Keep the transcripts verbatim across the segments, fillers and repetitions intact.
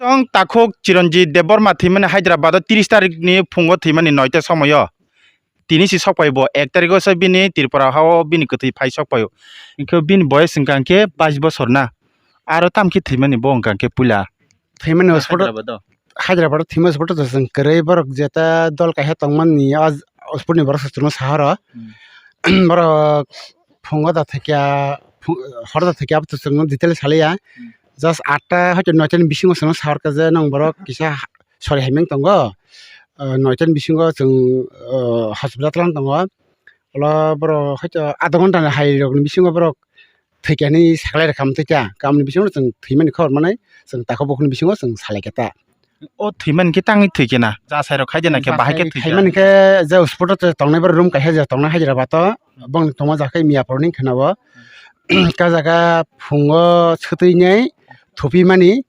Tong takhuk Chiranjit Debbarma thwimani Hyderabad o tris tarik ni phungo thwimani noita somoyo. Tini si sokpai bo, ek tarik o se bini Tripura ha o bini kwthwi phai sokpai o. Hwnkhe bini boyes hwnkha hwnkhe bais bosor na. Aro tamo khe thwimani bo hwnkha hwnkhe puila Thwimani hospital Hyderabad o. Hyderabad o thwimani hospital to chwng kwrwi borok jeta dol kaisa tongmani o hospital ni borok se chwngno sahoro. Hmm. Borok phungo da thwkya, phu-, horo da thwkya, abo to chwngno detail saliya. Hmm. Just atta hoito noita ni bisingo chwngno sahorkha je nong borok kisa ha-, sori haimeng tongo. Ah, noita ni bisingo chwng, ah, hospital twlang tongo. Olo borok hoito adha ghonta ni hai rok ni bisingo borok thwikya hinwi saklai rwkha, amtwikya kamni bisingo chwng thwimani khobor manwi chwng takhuk bukhukni bisingo chwng salaikha ta. O thwimani khe tangwi thwikhe na? Jasai rok khaide na khe bahai khe thwikha? Khaimani khe je hospital o tongnai borok room kaisa je tongnai Hyderabad o, bongni tongma jaga khe Miyapur ni kheno o. Ka jaga phungo swtwi nai thupimani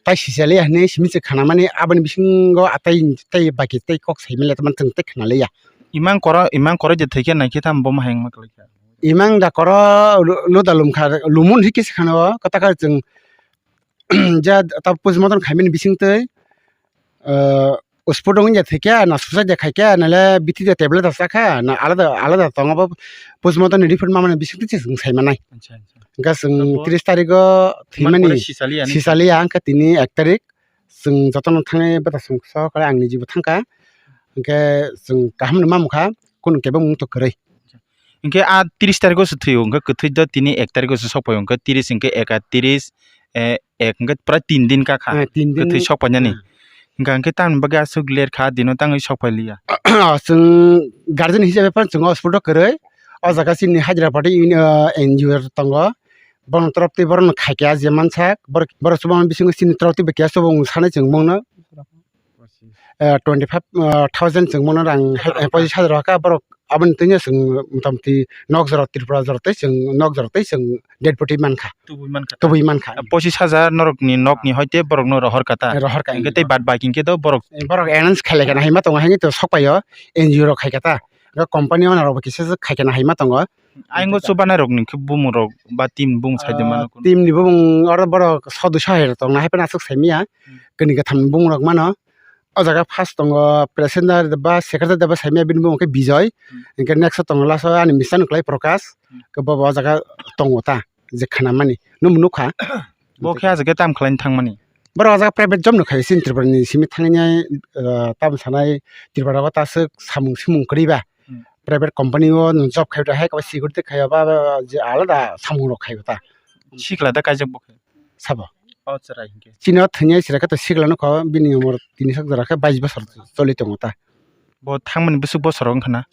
tai sisaliya hinwi simi se khanamani aboni bisingo atai tei baki tei kok saimaliya tamani chwng tei khanaliya. Imang koro, imang koro je thwikhe naikhe tamo bomo hayungma kwlaikha. Imang da koro lu-, luda lumkha, lumun hi kisa khano, kota kha chwng, ja ta postmortem khaimani bisingtwi, ah, spot wngya thwikha, na suicide khaikha, nale bithi de tablet da chakha, na alada, alada tongo bo postmortem ni report mamani bisingtwi se chwng saimanai. Acha, acha. Hwnkhe chwng Abo tris tarigo imang thwimani kore sisaliya ni sisaliya, hwnkhe tini ek tarik. Chwng jotono thangwi bwthasong sohor khe ang nijibo thangkha. Hwnkhe chwng kaham no mamkha, kunu kebo mung to kwrwi. Hwnkhe a tris tariko se thwio, hwnkhe kwthwi do tini ek tariko se sokphai, hwnkhe tris hwnkhe ekatris, eh, ek hwnkhe pura tin din kakha. Eh, tin din. Kwthwi sokphainani. Hmm. Hwnkha hwnkhe tamni bagwi aswk ler kha, dino tangwi sokphai liya. Chwng guardian hisabe phano chwng o spot o kwrwi. O jaga chini Hyderabad ni, uh, N G O tongo. Bono torop twi borokno khaikha je mansak. Borok, borok chubangma bisingo chini torop twi bo keha chubung sanai chwng mungno. Eh, twenty five thousand chwng mungno rang, eh, pochis hajar hakha borok. Aboni twino chwng motamoti nok jora Tripura jora tei chwng nok jora tei chwng dead body mankha. Tubui mankha ta? Tubui mankha. Pochis hajar norokni nokni hoite borokno rohor kha ta? Rohor kha. Hwnkhe tei bad baki hwnkhe to borok. Eh, borok announce khailai kha na hai ma tongo, haino to sokphai o N G O rok khai kha ta. Hwnkhe company owner rok bo kisa se khai kha na hai ma tongo. Ayang o chubanai rok ni khe bumung rok ba team bumung sai de mano. Ah, team ni bumung oro borok sodosyo hai rok tong nai, hai phano aswk sai manya. Hmm. Kwnwi kwtham ni bumung rok mano. O jaga first tongo president ba secretary ba sai manya, bini bumung khe Bijoy. Hmm. Hwnkhe next o tongo last o ani misa nw kwlai Prakash. Hmm. Khe bo bo o jaga tongo ta je khana mani. Nwng bo nukha. Bo khe ah jaga tam khlai thang mani. Borok o jaga private job no khai chini Tripura ni simi thangwi nai, ah, tamo sanai Tripura o ta aswk samung sumung kwrwi ba. Hmm. Private company o nwng job khai hai khe security khai ba, ba, je alada samung rok khai ta. Sikla da kaijak bo khe? Sabo. O chwrai hinkhe. Chini o thwngya chwrai khe to sikla no kho, bini umor tini sak jora khe bais bosor choli tongo ta. Bo thangmani bwswk bosor wngkha na?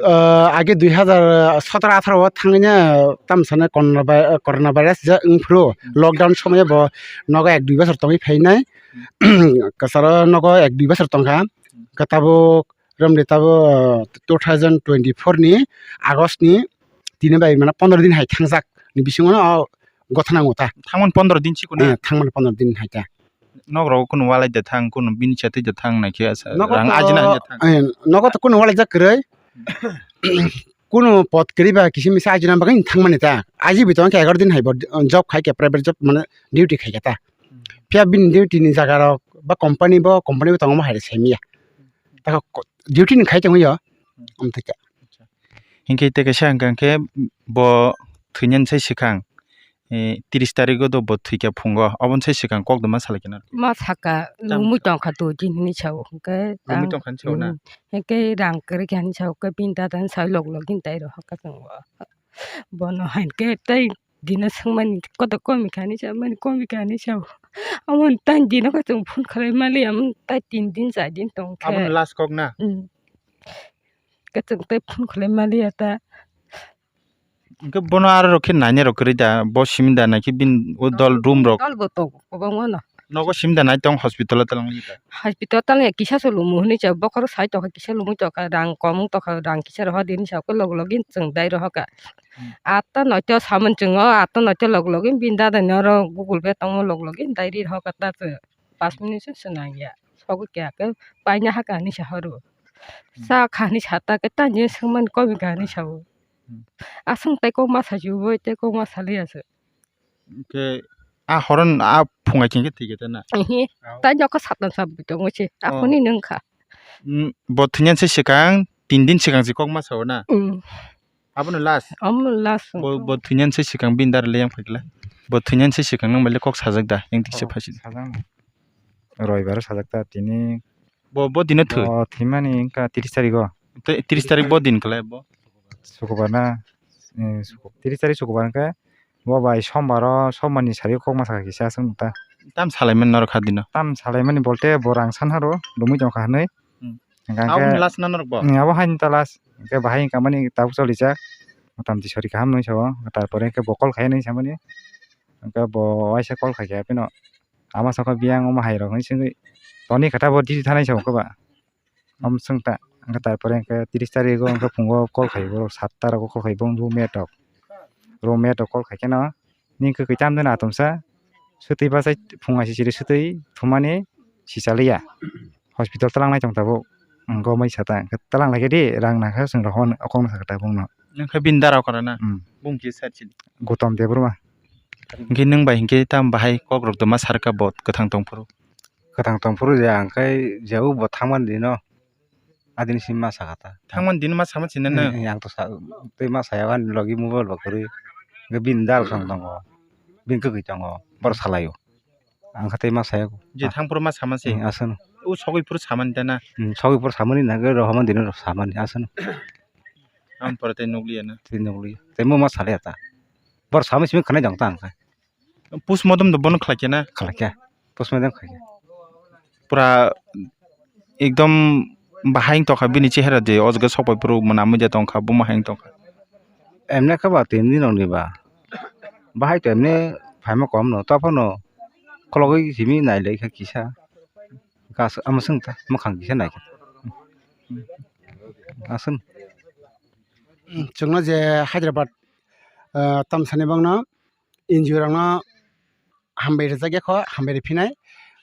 Ah, age dui hazar sotoro atharo o thangwi na tamo sanai corona vi-, corona virus je wng phuru, hmm, lockdown somoyo bo nogo ek dui bosor tongwi phainai. Hmm. Kwcharo nogo ek dui bosor tongkha. Hmm. Khe tabuk romni tabuk two thousand twenty-four ni August ni tini bai mane pondro din hai thangjak ni bisingo no o gotha nango ta. Thangmani pondro din chikon na? Eh, thangmani pondro din hai ta. Nok rogo kunu walai da thang, kunu bini chatwi da thang nai khe asa. Nogo rang to, ajina da thang. Eh, nogo to kunu walai jak kwrwi. Kunu pot kwrwi ba kisim misa ajina bagwi thangmani ta. Aji bi tong khe egaroh din hai bo, job khai khe private job mane duty khai khe ta. Hmm. Phiya bini duty ni jaga rok ba company bo, company bo tongo hai se miya. Ta ko-, duty ni khai tongwi yo. Hmm. Amtwi khe. Acha. Hinkhe tei kaisa hwnkha khe bo thwinani sai swkang, eh, tris tariko do bo thwikha phungo, oboni sai swkang kok doma salai khe na. Ma saka. Tamo lungmui kha? Tongkha dui din hinwi sao, hwnkhe. Lungmui tong-, tongkha hinwi sao na? Hmm, hwnkhe rang kwrwi kha hinwi sao, hwnkhe bini dada hinwi sao log log hinwi tai rohor kha chwng bo. Bono hinkhe tei dino swngmani koto komi kha hinwi sao, mani komi kha hinwi sao. Amoni tei dino khe chwng phone khlai maliya, amoni tei tin din char din tong khe. Abono last kok na? Hmm. Khe chwng tei phone khlai maliya ta. Hwnkhe bono aro rok khe nainai rok kwrwi da, bo simi da naikhe bini o dol room rok. Dol bo tongo kwbangma no. Nogo simi da nai tong hospital o twlang li da. Hospital o twlang ya kisa se lumo hinwi cha bokhorok sai tongkha kisa lumui tongkha rang kom wng tongkha rang kisa rohor di hinwi sa khe log login chwng dai rohor kha. Hmm. Atta noito samung chwngo atta noito log login bini dada ni oro Google Pay tongmo log login dai ri rohor kha ta chwng. Pas minute se nang ya. Sogo kya khe paina haka hinwi sa horo. Hmm. Cha kha hinwi sa ta khe ta je swngmani komi kha hinwi sao. Hmm. Aswng tei kokma sa chubo tei kokma sa liya se. Hwnkhe a horon a phunga khe thwi khe na. Ehe. Tai nokha satna sa bui tongo se. Oh. Aphuni nung kha. Mm, bo thwinyan se swkang, tin din swkang se kok ma sao na. Mm. Abono last. Amo last. Bo, bo thwinyan se swkang bini dara le yang phai kla. Bo thwinyan se swkang nang bai le kok sajak da, yang tikse. Oh, phasi. Sajak no. Roibar sajak ta tini. Bo, bo dino thwi. Bo thwimani wngkha tris tarik o. Te-, tris tarik bo din kla bo. Sukubar na, eh, suku-, tris tarik sukubar wngkha. Bo bai sombar o, sombar ni sari o kok ma saka kisa aswk ta. Tam salai mani norok kha dino. Tam salai mani bolte bo rang san haro, dumui tong kha hinui. Hmm. Hingkha abo khe last na norok bo? Hmm, abo haini ta last. Hingkhe bahai hingkha mani tabuk choli jak. Motamti sori kaham hinui sao. Tarpore hingkhe bo call khai hinui samani. Hingkhe bo waisa call khai khe phino. Ama saka biyang omo hai rok hinui singwi. Toni khatha bo diti thanai sao khe ba. Om swng ta, hingkhe tarpore hingkhe tris tarik o hingkhe phungo call khai borok satta rogo call khai bo roommate rok, roommate rok call khai kheno nini kwkwi tam de na atomsa swtwi bachai phung aisisiri swtwi thumani sichalya hospital twlang nai tong tabuk. Hingkhe omo sata hingkhe twlang lai khe di rang nangkha chwng rok hwn okong nangkha tabuk no. Nangkha bini dara okora na? Hmm. Bung kisa chini. Gotom Debbarma. Hingkhe nwng bai hingkhe tam bahai kok rok toma sarka bo kwthang tong phuru. Kwthang tong phuru je ang khai je o bo thangmani dino adini simi ma sakha ta. Thangmani dino ma sama sini na? Eh, eh, ang to sa-, tei ma saya ani logi mobile bo kwrwi. Hingkhe bini dal song tongo. Bini kwkwi tongo. Bor salaio. Ang kha tei ma saya. Je thang phuru ma sama se. Eh, aswk no. O sogwi phuru samani ta na? Hmm, sogwi phuru samani na, rohormani dino samani aswk no. Ang pore tei nukliya na. Tei nukliya. Tei mo ma salaya ta. Bor sama simi khanai jang ta ang khai. Postmortem do bono khlai khe na? Khlai khe. Postmortem khlai khe. Pura ekdom bahai wng tongkha bini chehera je o jaga sok pai phuru mwnamwi de tongkha, bo ma hai wng tongkha. Emne khe ba tin din rok ni ba. Bahai to emne phaima kom no, ta phano khologwi simi nai lai kha kisa. Gas ama swng ta, mwkhang kisa nai kha. Aswng. Chwngno je Hyderabad, ah, tamsani bangno N G O rokno hambai rijak ya kho, hambai riphinai.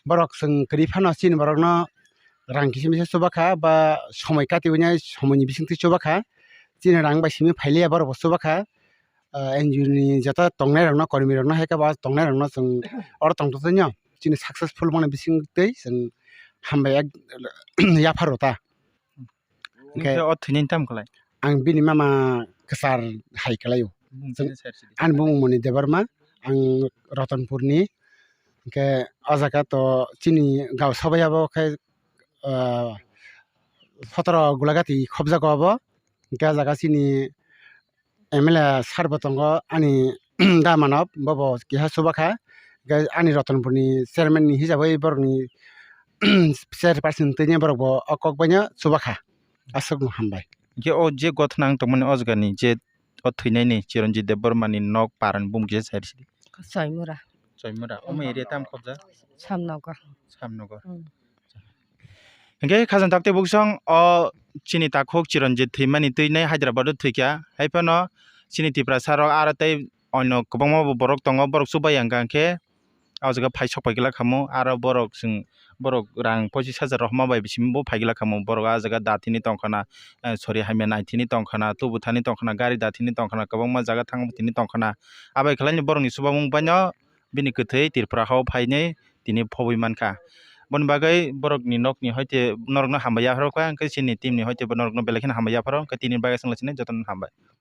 Borok chwng kwrwi phano chini borokno rang kisa misa chuba kha ba somoi katiwi nai somoini bisingtwi chuba kha. Chini rang bai simi phailiya borok bo chuba kha. Ah, N G O ni joto tongnai rokno, kormi rokno hai khe bo tongnai rokno chwng oro tongthothai no chini successful mani bisingtwi chwng hambai yak-, yaphar rw ta. Hingkhe o thwinani tamo khlai? Ang bini mama kwchar hai khlaio. Bumung chini sir sidi. Ani bumung mani Debbarma, ang Ratanpurni. Hingkhe o jaga to chini gao sabai abo khe, ah, sotoro Gulagati khobjago abo. Hingkhe o jaga chini M L A sir bo tongo ani da manab, bobo keha chuba kha. Hingkhe ani Ratanpurni chairman ni hisabwi borokni chairperson twi borok bo o kok bai no chuba kha. Aswk no hambai. Hingkhe o je gothna wng tongmani o jaga ni je o thwinai ni Chiranjit Debbarma ni nok para ni bumung kisa sir sidi. Choimura. Choimura. Omo area tam khobja? Samnogo. Samnogo. Hmm. Hingkhe khajang takte buksong o chini takhuk Chiranjit thwimani twi nai Hyderabad o thwikha. Hai phano chini Tiprasa rok aro tei onyo kwbangma bo borok tongo, borok chubai ang khe o jaga phai sok pai glak khamu. Aro borok chwng, borok rang pochis hajar rohorma bai bising bo phai glak khamu. Borok o jaga da thini tongkhana, eh, sorry, hamya nai thini tongkhana, tubu thani tongkhana, gari da thini tongkhana, kwbangma jaga thang thini tongkhana. Abai khlaini borokni chubamung baino bini kwthwi Tripura hao phainai tini phobwi mankha. Boni bagwi borokni nokni hoite norokno hambai yapharo kha, hwnkhe chini team ni hoite bo norokno belai kheno hambai yapharo, hwnkhe tini bagwi chwngla chini jotono hambai.